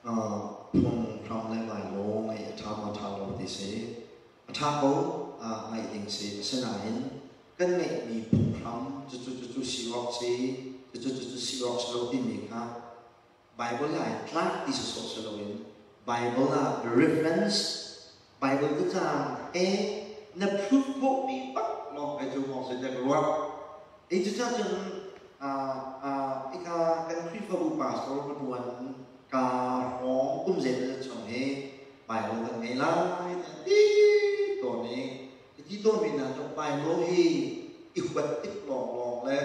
Phunghram le bylaw ngeih a ṭha maw ṭha lo ti si. A ṭha ko, ngaih ding si. Asinain kan ngeihmi phunghram cucu cucu si awk si, cucu cucu si awk si lo timi kha Bible ah tlak ti sawsawh si loin Bible ah reference, Bible biacang he na proof khawhmi bak lawng kai cu mawng si tiah ka ruah. Ei cucaah cun ika kan Khrihfabu pastor ka ṭuan ka hrawng kum zeimawzat chung hi Bible kan ngei lai tiah ti tawn i ka ti tawnmi hna cu Bible hi i huat tik lawnglawng le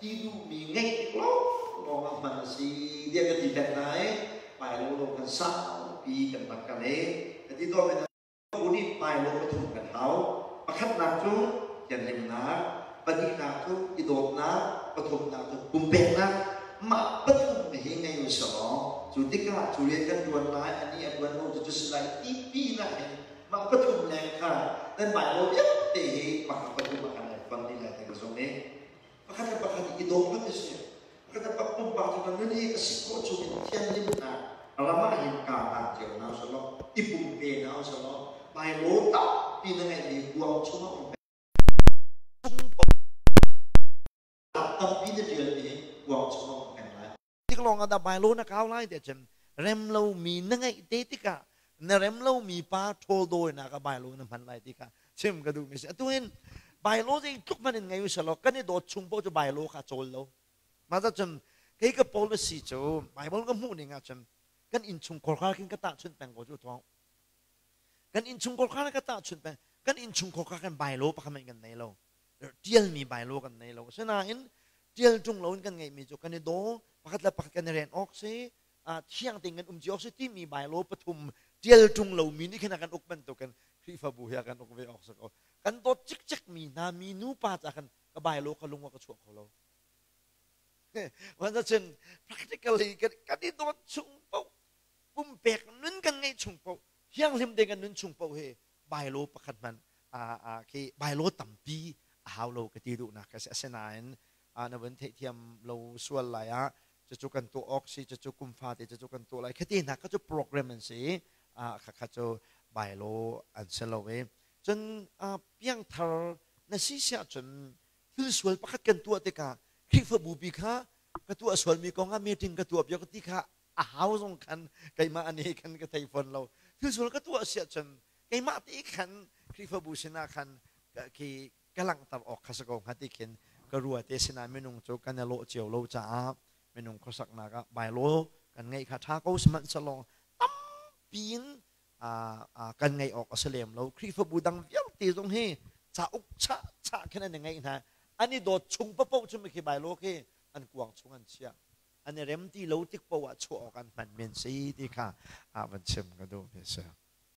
ti duhmi ngeih tik lawnglawng ah hman a si tiah ka ti peng hna i Bible lo kan saupi kan rak kal i ka ti tawnmi hna Bu nih hmailawh pathum kan hau. Pakhatnak cu thianhlimnak, pahnihnak cu i dawtnak, pathumnak cu pumpeknak. Mah pathum hi ngei u selaw cu tikah cu rian kan ṭuan lai, anih a ṭuan ko cu cu si lai ti pinah hin mah pathum leng kha nan Bible vialte hi mah pathum ah kan i fon dih lai ti ka zumh i pakhat le pakhat i daw hmanh a si. Pakhat le pakhat pumpak cu na nun hi a si khawh chungin thianhlimnak ram ah hin kaa hlan cio hna usih law, i pumpe hna usih law, bylaw tampi na ngeihmi kuang chungah um tampi na ṭialmi hi kuang chungah um peng lai. Tik lawng ah dah bylaw na kau lai tiah cun rem lomi na ngeih te tikah na rem lomi pa ṭhawl dawinak ah bylaw na hman lai ti kha chim ka duhmi si. Atu hin bylaw zeitluk hmanh in ngei usih law kan i dawt chung paoh cu bylaw kha a cawl lo. Mah cun kei ka policy cu Bible ka hmuh ning ahcun kan innchungkhar kha khin ka tahchunh peng ko cu thawng. Kan innchungkhar kha ka tahchunh peng. Kan innchungkhar kha kan bylaw pakhat hmanh kan nei lo. Ṭialmi bylaw kan nei lo. Asinain ṭial ṭung loin kan ngeihmi cu kan i daw, pakhat le pakhat kan i ren awk si, thiang tein kan um cio awk si timi bylaw pathum ṭial ṭung lomi nih khin a kan uk bantukin Khrihfabu hi a kan uk ve awk si ko. Kan dawt cikcekmi hna mi nupa ca khan ka bylaw ka lung a ka chuah kho lo. Cun practically kan i dawt chung paoh pumpek nun kan ngeih chung paoh thianghlim te kan nun chung paoh hi bylaw pakhat hmanh khi bylaw tampi a hau lo ka ti duhnak ka si. Asinain na vun theihthiam lo sual lai ah cucu kan tuah awk si, cucu kum fate cucu kan tuah lai khati hna kha cu program an si i khakha cu bylaw an si lo i cun piangthar na si siah cun thil sual pakhat kan tuah tikah Khrihfabu pi kha ka tuah sualmi kong ah meeting ka tuah piak ti kha a hau zong khan keimah ani khan ka thei fawn lo. Thil sual ka tuah siah cun keimah te khan Khrihfabu sinah khan khi ka langhter awk kha si ko hnga ti khin ka rua te sinah minung cu kan i lawh cio lo caah minung khuasaknak ah bylaw kan ngeih kha ṭha ko sihmanhsehlaw tampi in kan ngeih awk a si lem lo. Khrihfabu dang vialte zong hi cauk chah chah khin an i ngeih hna. An i dawt chung paoh cu khi bylaw khi an kuang chung an chiah. An i rem ti lo tik paoh ah chuah awk an hman men si ti kha van chim ka duh mi a si.